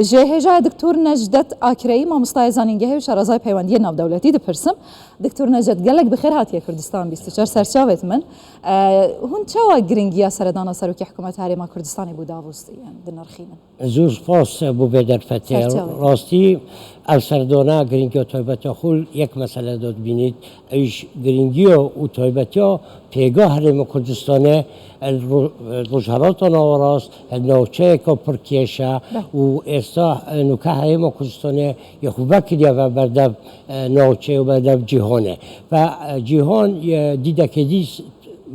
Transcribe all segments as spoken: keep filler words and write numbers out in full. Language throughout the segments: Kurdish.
Ji hêjayê Doktor Necdet Akreyî, mamostayê zanîngehê û şarezayê peywendiyê navdewletî dipirsim. Doktor Necdet, gelek bi xêr hatiye Kurdistan bîst û çar, serçavêt min. E, hûn çawa giringiya seredana Serokê Hikûmeta Herêma Kurdistanê bo Davos, yani, dinirxînin? Zûr spas bo vê derfetê. Serçavêt. Rastî, ev serdana giringiya taybet ya xwe yek mesele de dibînît. Ewî jî giringiya û taybetiya pêga Herêma Kurdistanê, el ro-, Rojhelata Nawerast, el navçeyeke pir kêş e. Be. Û êsta, e, nûke Herêma Kurdistanê yê xwe vekiriye ve berdev, e, navçeyê û berdev cîhanê. Ve, e, cîhan, e, dîdekê dî s-,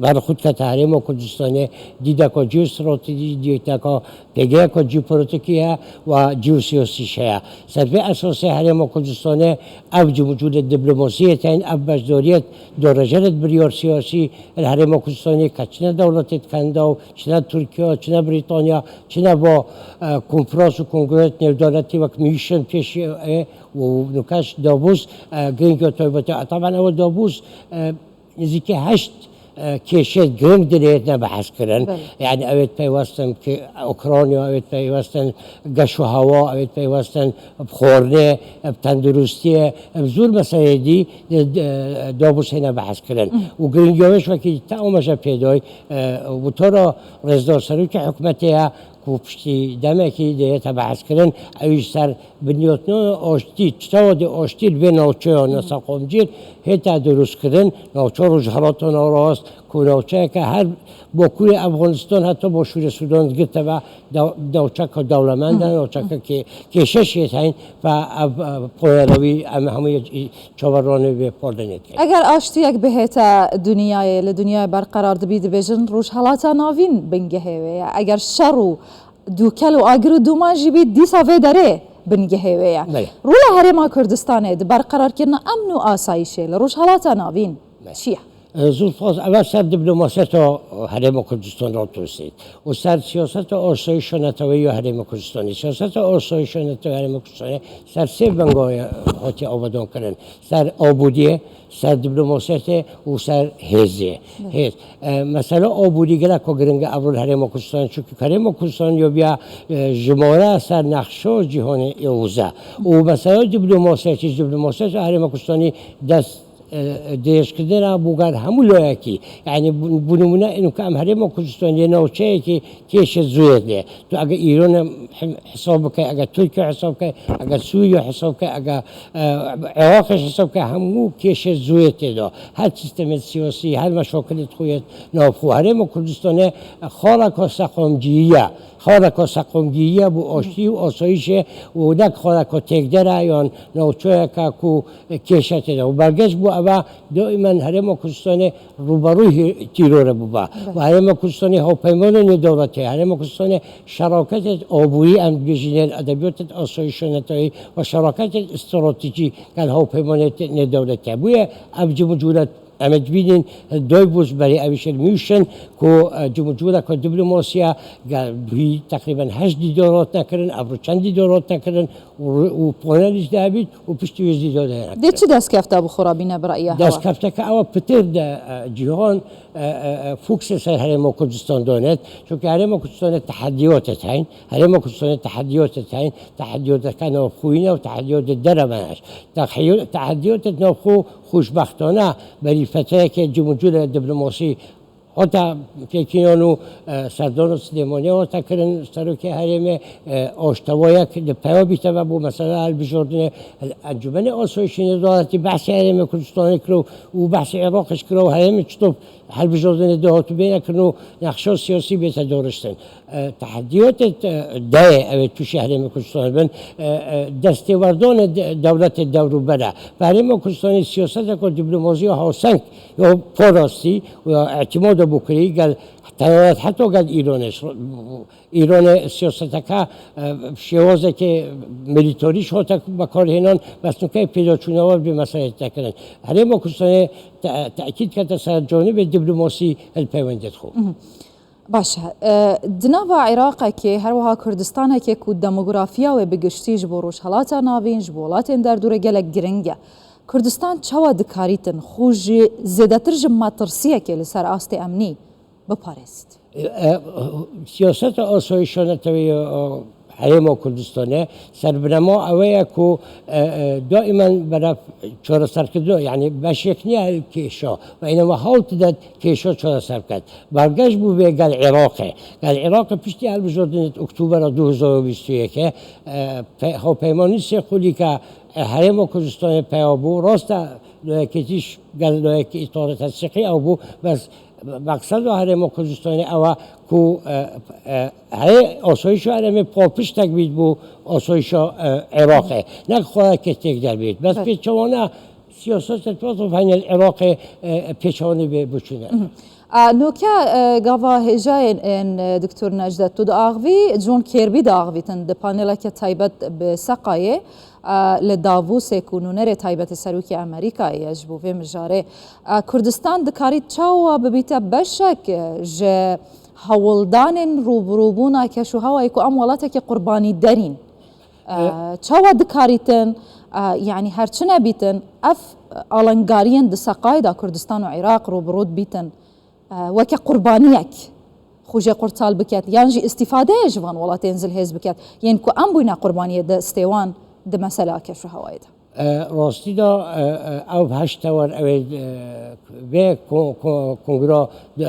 ber xwe dikete Herêma Kurdistanê, dîdeka jeostratejî, dîdeka pêgeheke jeopolitîkî ye û jeosiyasî jî heye. Ser vê esasê Herêma Kurdistanê ev cimûcûlê diplomasiyê tên, ev beşdariyê dorêjê re biryar siyasî li Herêma Kurdistanê ke çine dewletê dikin daw, çine Tirkiye, çine Brîtanya, çine va, e, konferans û kongre nêvdewletî wek München pêşî, e, û nûke jî Davos, e, giringiya taybetî. Taban ew Davos, e, nêzîkî heşt, e, kêşeyê giring di lê hatine behs kirin. Belê. Yani ew ê peywestin ki Ukrayna, ew ê peywestin geş û hewa, ew ê peywestin bi xwarinê, bi tenduristiyê, bi zor meseleyê dî di, di, Davos hatine behs kirin. Hı. Û giringiya wê ji wekî te amaje pê dayî, e, û tora rêzdar serokê hikûmetê ye, ku piştî demekî dê hate behskirin, ew jî ser binyatname aştî, çawa dê aştî li vê navçeya neseqamgîr hête dirustkirin, navçeya Rojhelata Nawerast, ku navçeyeke her bakurê Efxanistan heta başûrê Sûdan digirte ve, dew-, navçeyeke dewlemend e, navçeyeke kê-, kêşeşê heyîn ve ev, ev, poyerewî em hemû yê çaverwanê vê pardenê dikin. Eger aştiyek bihête dinyayê, li dinyayê berqerar dibî, dibêjin Rojhelata Navîn bingehê wê ye. Eger şer û dûkel û agir û dûman jî bî, dîsa vê derê bingehê wê ye. Belê. Rola Herêma Kurdistanê di berqerarkirina emn û asayîşê li Rojhelata Navîn Belê. Çi ye? E, zû spas, ev ser diplomasiyeta Herêma Kurdistanê re dipirsît. Û ser siyaseta asayîş û neteweyî ya Herêma Kurdistanê. Siyaseta asayîş û neteweyî ya Herêma Kurdistanê ser sê venga hatiye avadan kirin. Ser aboriyê, ser diplomasiyetê û ser hêzê. Hı. Hêz. E, mesela aborî gelek giring e evro li Herêma Kurdistanê. Çunku Herêma Kurdistanê ya biya, e, jimare ser nexşa cîhanê ê uza. Û mesela diplomasiyetê, diplomasiyeta Herêma Kurdistanê dest e, dirêjkirdina bo ger hemû layekî. Yani bu, bu nimûne êno ke em Herêma Kurdistanê yê navçeyekî kêşê zûyê de. Tu eger Îranê hi-, hesab bike, eger Tirkiye hesab bike, eger Sûriye hesab bike, eger, e, Iraqê hesab bike, hemû kêşê zûyê tê de. Her sîstemê siyasî, her meşakilê xwe yê navxwe. Herêma Kurdistanê xaleka seqamgîrî ye. Xaleka seqamgîrî ye bo aştî û asayîşê û ne xaleka têkder e yan navçeyeke ku kêşe tê de. Û belge ji bo eva daîmen Herêma Kurdistanê rûberûyê tîrorê biba. Belê. Û Herêma Kurdistanê hawpeymanê nêdewletê, Herêma Kurdistanê şeraketê aborî em dibêjin, yên edebiyatê asayîşa neteweyî û şeraketê stratejî gel hawpeymanê nêdewletê. Bûye ev cim û cûret Em ê dibînin, doy bû ji berê ew îşê li München, ku, e, cim û cûreke diplomasiya, ge-, bûyî teqrîben heşt dîdar hatine kirin, evro çend dîdar hatine kirin û, û panelî jî dihebît û piştî wê jî dîdar hene kirin. Dê çi destkeftê bi xwe re bîne bi reya hewa? Destkefteke ew pitir de, e, cîhan, e, e, e, fokusê ser Herêma Kurdistan danêt. Çunke Herêma Kurdistanê tehediyatê heyîn, Herêma Kurdistanê tehediyatê heyîn, tehediyateke navxweyî ne û tehediyatê derve ne. Tehiyo-, tehediyatê navxwe xweşbextane berî fetreyeke cim û cûrê diplomasî hate pêkînan û, e, serdana Silêmaniyê hate kirin, serokê herêmê, e, aştewayek li peya bîte ve bo mesela hilbijartinê Encûmenê Asayîşê Nêdewletî behsê Herêmê Kurdistanê kiro û behsê Iraqê jî kiro û herêmê çito hilbijartinê dahatû bêne kirin û nexşa siyasî bête dariştin. E, tehediyatê, e, deyê ew ê tûşê Herêmê Kurdistanê bin, e, e, destêwerdanê de-, dewletê dewrûber e. Bi Herêma Kurdistanê siyaseteke dîplomasî ya hawseng, ya parastî û ya îtîmada bûkirî gel, tenê heta gel Îranê. Îranê siyaseteke, e, şêwazeke milîtarî jî hate bekarhênan, bes nûke pêdaçûna wan vê meseleyê tê kirin. Herêma Kurdistanê te-, tekîd kete ser canibê dîplomasî li peywendiyê xwe. Mhm. Baş e. E, di nava Iraqekê, her wiha Kurdistanekê ku demografiya wê bi giştî ji bo Rojhelata Navîn, ji bo welatên derdûrê gelek giring e. Kurdistan çawa dikarîtin xwe ji zêdetir ji metirsiyekê li ser astê emnî biparêzît? E, e, siyaseta asayîşa neteweyî ya, e, Herêma Kurdistanê serbinema ew ye ku, e, e, daimen beref çareserkirina, yanî beşek niye kêşa, ve înema hewt de kêşa çareser biket. Bergeş bû vê gel Iraqê. Gel Iraqê piştî hilbijardinê Oktobera du hezar û bîst û yekê, e, pe-, Hawpeymanî Sêxulî ke, e, Herêma Kurdistanê peya bû, rast e, layekî tîş gel layekî îtare tesîqî ew bû, bes meqseda Herêma Kurdistanê ew e ku, e, e, heyê asayîşa herêmê pal piştek bît bû asayîşa, e, Iraqê. Nek xwe ke têk derbît. Bes pêçewana siyaset tevazof hene li Iraqê, e, pêçewanê bê biçûne. A, noke, e, gava hêjayên ên, e, Doktor Necdet, tu diaxivî, John Kirby diaxivîtin di paneleke taybet bi Seqayê, e, li Davosê ku nûnerê taybetê serokê Amerîkayê ye ji bo vê mijarê. E, Kurdistan dikarît çawa bibîte beşek, e, ji hewldanên rûbirûbûna keşûhewayê ku em welatekî qurbanî derîn? E, E, çawa dikarîtin, e, yanî her çi nebîtin, ev alengariyên di Seqayê de Kurdistan û Iraq rûbirû dibîtin, e, weke qurbaniyek xwe jê qurtal biket, yan jî îstîfadeyê ji van welatên zilhêz biket, yên ku em bûyne qurbaniyê di stêwan di mesela keşûhewayê de? E, rastî de, e, e, ew heşt tewar ew ê, e, vê ko-, ko-, kongra, e,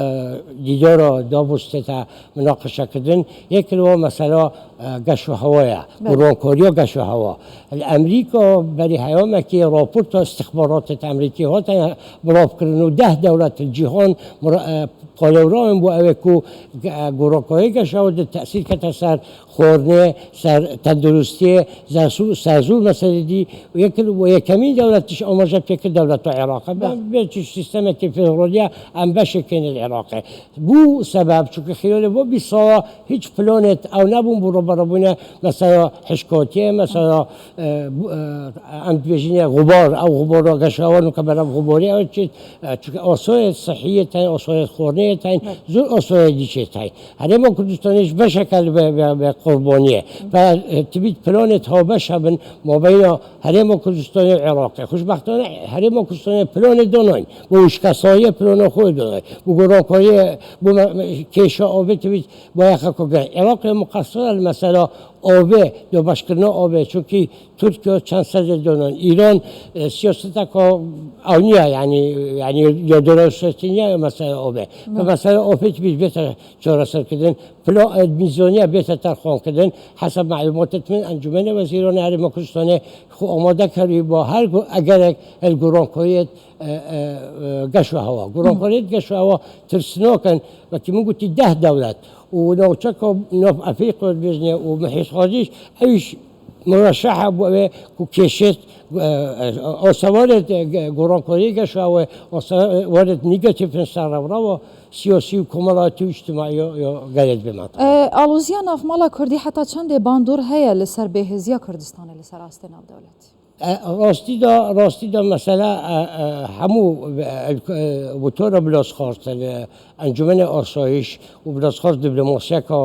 dîdara Davos tête minaqeşekirin. Yek li wa mesela, e, geş û hewa ye. Belê. Gorankariya geş û hewa. Li Amerîka berî heyamekî raporta istixbaratê Amerîkî hate bilavkirin û deh dewlet li cîhan mura-, e, palewra in bo ew ê ku, e, gorankariyê geş û hewa di tesîr kete ser xwarinê, ser tenduristiyê, zersû-, serzûr meselê dî û yek, û yekemîn dewlet tişt amaje pê kir dewleta Iraqê. Be, Be. Bê tişt sîstemekî federalî ye, em beşek ên li Iraqê. Bû sebeb, çunke xiyalê bo bîst sala hiç planêt ew nebûn bo reberabûne, mesela hişkatiyê, mesela, e, bu, e, em dibêjin ya xubar, ew xubara geşawan û ke berav xubarî ew çi, e, çunke asayê sihiyê tên, asayê xwarinê tên, Be. Zor asayê dîçê tên. Herêma Kurdistanê ji beşeke li be, be, be qurbaniyê. Ve, e, tibît planêt habeş hebin mabeyna Herêma Kurdistanê û Iraqê. Xweşbextane Herêma Kurdistanê planê danayîn. Bo wişkesayiyê plana xwe danayîn. Bo gorankariyê, bo me, me, kêşa avê tibît bayaxa ku gel. Iraqê muqesir li mesela avê, dabeşkirina avê. Çunkî Tirkiye çend sedê danayîn. Îran, e, siyaseteka ew niye, yanî, yanî ya dora siyasî niye mesela avê. Bi mesela avê tibît bête çareserkirin, pla-, e, mîzaniya bête terxankirin, hesab melûmatê min Encûmenê Wezîranê Herêma Kurdistanê xwe amade kirî bo her gu-, egerek el gorankariyê, e, e, e, geş û hewa. Gorankariyê geş û hewa tirsnak in, wekî min gotî deh dewlet û navçeka nav Efrîqya dibêjne û mihît xwedîş, ew jî mureşehe bo ew ê ku kêşêt, e, e, asewarê, e, gorankariyê geş û hewa, asewarê negatif in ser rewrewa siyasî û komelatî û îctimaî ya, ya gelê dibê me. E, aloziya navmala Kurdî heta çendê bandor heye li ser bêhêziya Kurdistanê li ser astê navdewletî? E, rastî de, rastî de mesela, e, e, hemû, e, e, witara bilazxwar ser, e, Encûmenê Asayîş û bilazxwar diplomasiyeka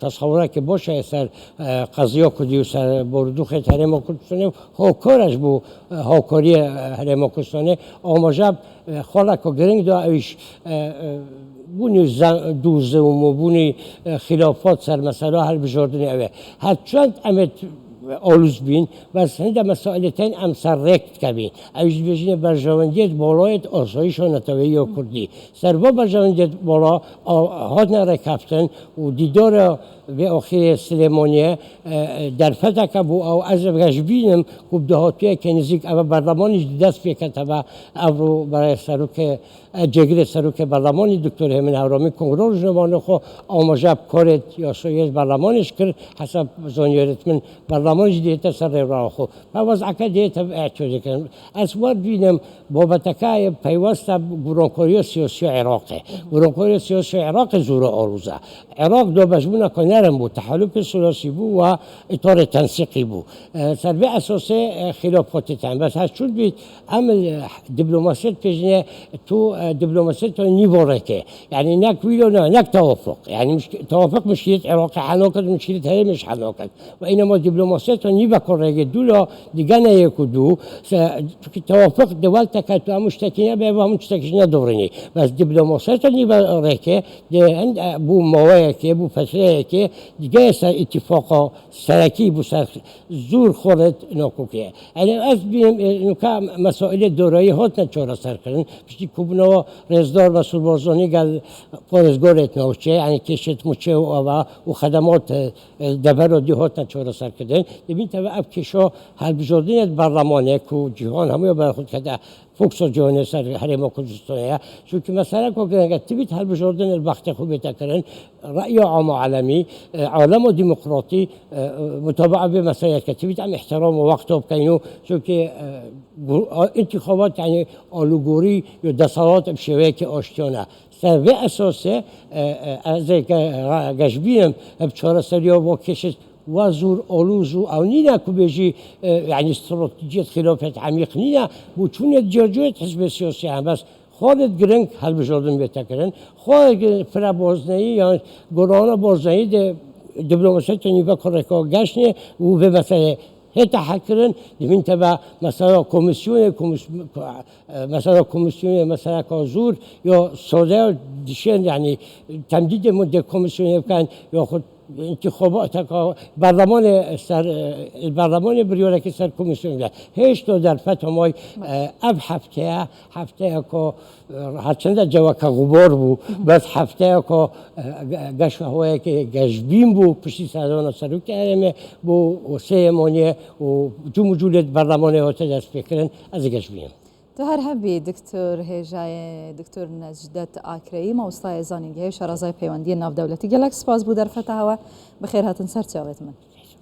tesewurekê baş e ser, e, qeziya Kurdî û ser barûdûxê Herêma Kurdistanê û hokar e ji bo, e, hokariyê, e, Herêma Kurdistanê. Amaje, e, xaleka giring da ew jî, e, e, bûnî ze-, dûzim û bûnî, e, xilafat ser mesela hilbijardinê ew e. Her çend em ê alûz bîn, bes hinde mesailê tên em ser rêk dikevîn. Ew jî dibêjin berjewendiyê balayê asayîşa neteweyî ya Kurdî. Ser va berjewendiyê bala a-, hatine rêkeftin û dîdara vê axirê Silêmaniyê, e, e, derfeteke bû ew ez vejbînim ku bi dahatûyeke nêzîk ev berlemanî jî dest pê ketibe evro berê serokê, e, cêgirê serokê berlemanî Doktor Hêmin Hewramî Kongra Rojnamevanê xwe amaje bi karê yasayê berlemanê jî kir, hesab zanyarêt min berlemanê jî dihête ser rêvrawa xwe. Pewaz eke dihête ehtiyacê kirin. Ez wer bînim babeteke ye peyweste bi gorankariya siyasî ya Iraqê. Gorankariya siyasî ya Iraqê zora alûz e. Iraq do bejbûneke nerm bû, tehelûpê siyasî bû û îtarê tensîqî bû. E, ser vê esasê, e, xilaf xwe tê ten. Bes her çûn bît, em, e, diplomasiyê dibêjine, tu, e, diplomasiyê tu nî barekê. Yanî nek wîlo ne, nek tewafuq. Yanî muşk-, tewafuq muşkiliyet Iraqê hel naket, muşkiliyet herêmê jî hel naket. Ve înema diplomasiyê Seta nîveko rêkê dûla digene yek û du, se, çunki tewafuk di welteke tu hemû tiştekî nebe, hemû tiştekî jî nedivrinî. Bes dîplomaseta nîve rêkê di hin-, bû maweyekê, bû fetreyekê, digeye ser îtîfaqa serekî, bû ser zûr xwe re nakokê. Yanî ez bînim, e, nuka mesailê dorayî hatine çareserkirin. Piştî kobûna rêzdar Mesûd Barzanî gel parêzgarê navçe, yanî kêşêt mûçe û ava û xedemat, e, e, devera dî hatine çareserkirin. Dibîn teve ev kêşa hilbijardinê di berlemanê ku cîhan hemûya ber xwe dikete foksa cîhanê ser Herêma Kurdistanê ye. Çunki meseleko gireng e, tibît hilbijardinê li bextê xwe bête kirin. Reya ama alemî, e, alema demokratî, e, e, mutabaa vê meseleyê dike. Tibît em îhtiram û wexta bikeyn û çunki, e, gu-, a-, întîxabat, yanî alûgorî ya desthilat bi şêweyekî aştiyane. Ser vê esasê, e, e, ez ê ge-, ra-, geşbînim bi çareseriya va kêşê wa zûr alûz û ew nîne ku bêjî, e, yanî stratejiyet xilafet emîq nîne, bû çûnê ciyaciyê hizbê siyasî ye. Bes xwarê gireng hilbijardin bête kirin, xwarê gi-, fira bozneyî yan gorana bozneyî de diplomasiyetê nîveko rêka geşnê û vê meseleyê hête hekirin, dibîn teve mesela komîsyonê, komîs-, e, mesela komîsyonê, meseleka zûr ya sade dişên, yanî temdîdê min dê komîsyonê bikin, yaxud întîxabateka berlemanê ser, e, berlemanê biryarekî ser komîsyon bide. Hêşta derfet hemay, e, ev hefteye, hefteyeka, e, herçende ceweke xebar bû, bes hefteyeka, e, ge-, geş hewayeke geşbîn bû, piştî serdana serokê herêmê bû û sê yemaniyê û cûm û cûlê di berlemanê hate destpêkirin, ez ê geşbînim. Tu her hebî, Doktor Hêjayê, Doktor Necdet Akreyî, mawostayê zanîngehê û şarazayê peywendiyên navdewletî. Gelek spas bo derfeta hewe. Bi xêr hatin ser çavêt min.